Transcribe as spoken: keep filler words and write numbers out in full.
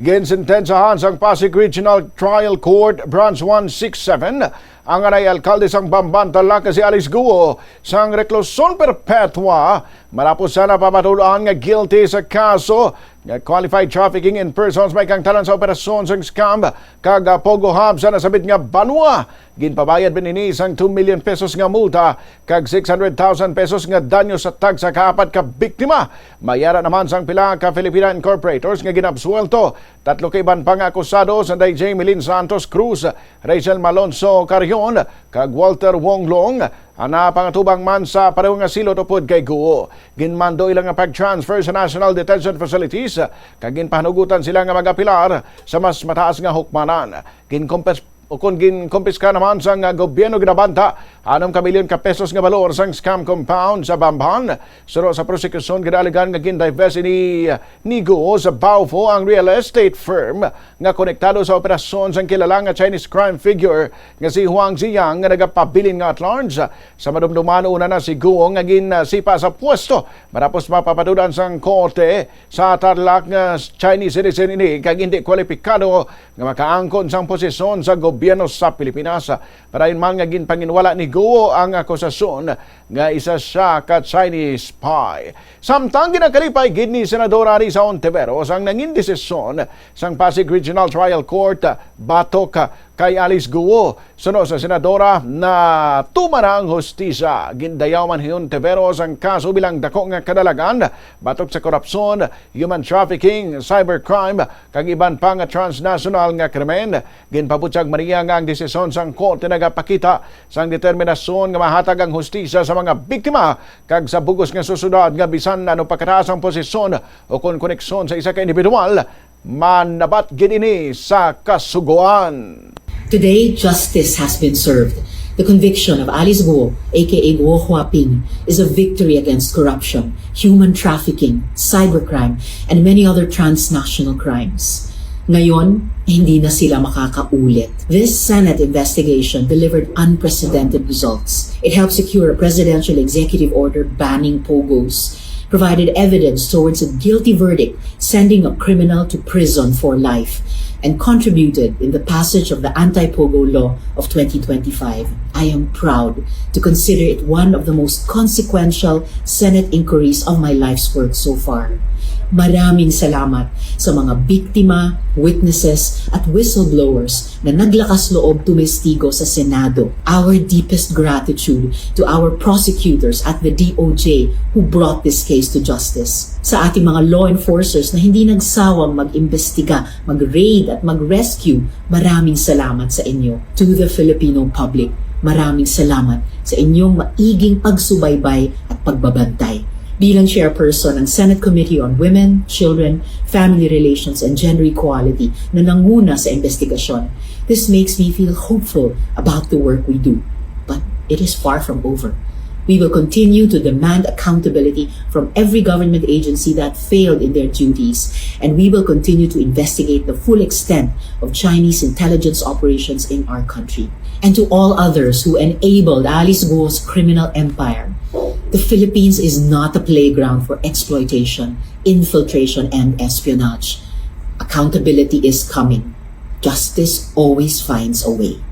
Ginsentensahan sang Pasig Regional Trial Court Branch one six seven ang anay alkalde sang Bamban, Tarlac nga si Alice Guo sang reklusion perpetua, matapos sa napamatud-an nga guilty sa kaso nga qualified trafficking in persons, may kaangtanan sa operasyon sang scam kag, ah, pogo hub sa nasambit nga banwa. Ginpabayad man ini sang two million pesos nga multa kag six hundred thousand pesos nga danyo sa tagsa ka apat ka biktima. May ara naman sang pila ka Filipina incorporators nga ginabsuwelto. Tatlo ka iban pa nga akusado, sanday Jamelin Santos Cruz, Rachel Malonzo Carrion, kag Walter Wong Long, ang napangatubang man sa pareho nga silot upod kay Guo. Ginmando ila nga pag-transfer sa National Detention Facilities, kag ginpahanugutan sila nga mag-apilar sa mas mataas nga hukmanan. Ginkompis-, o kon ginkompiska naman sang gobyerno ginabanta anom ka milyon ka pesos nga balor sang scam compound sa Bamban. Suno sa prosekusyon, ginaalegan nga gin-divest ni, ni Guo sa Baofu ang real estate firm nga konektado sa operasyon sang kilala nga Chinese crime figure nga si Huang Ziyang, nga nagapabilin nga at large. Sa madumduman, una na si Guo nga ginsipa sa pwesto matapos mapamatud-an sang korte sa Tarlac nga Chinese citizen ini kag hindi kwalipikado nga makaangkon sang posisyon sa gobyerno sa Pilipinas. Padayon man nga ginpanginwala ni Guo ang akusasyon nga isa sia ka Chinese spy. Samtang ginakalipay gid ni Senadora Risa Ontiveros ang nangin desisyon sang Pasig Regional Trial Court batok kay Alice Guo. Suno sa senadora, natuman na ang hustisya. Gindayaw man ni Ontiveros ang kaso bilang dako nga kadalagan batok sa korupsyon, human trafficking, cybercrime, kag iban pa nga transnational nga krimen. Ginpabutyag man niya nga ang desisyon sang korte nagapakita sang determinasyon nga mahatag ang hustisya sa mga biktima kag sa bug-os nga sosyedad, nga bisan ano pa kataas ang posisyon o kon koneksyon sa isa ka individual, manabat gid ini sa kasugoan. Today, justice has been served. The conviction of Alice Guo, A K A Guo Huaping, is a victory against corruption, human trafficking, cybercrime, and many other transnational crimes. Ngayon, hindi na sila makakaulit. This Senate investigation delivered unprecedented results. It helped secure a presidential executive order banning pogos, provided evidence towards a guilty verdict sending a criminal to prison for life, and contributed in the passage of the Anti-Pogo Law of twenty twenty-five. I am proud to consider it one of the most consequential Senate inquiries of my life's work so far. Maraming salamat sa mga biktima, witnesses, at whistleblowers na naglakas loob tumestigo sa Senado. Our deepest gratitude to our prosecutors at the D O J who brought this case to justice. Sa ating mga law enforcers na hindi nagsawang mag-imbestiga, mag-raid at mag-rescue, maraming salamat sa inyo. To the Filipino public, maraming salamat sa inyong maiging pagsubaybay at pagbabantay. Bilang chairperson ng Senate Committee on Women, Children, Family Relations, and Gender Equality na nanguna sa investigasyon, this makes me feel hopeful about the work we do. But it is far from over. We will continue to demand accountability from every government agency that failed in their duties, and we will continue to investigate the full extent of Chinese intelligence operations in our country. And to all others who enabled Alice Guo's criminal empire, the Philippines is not a playground for exploitation, infiltration, and espionage. Accountability is coming. Justice always finds a way.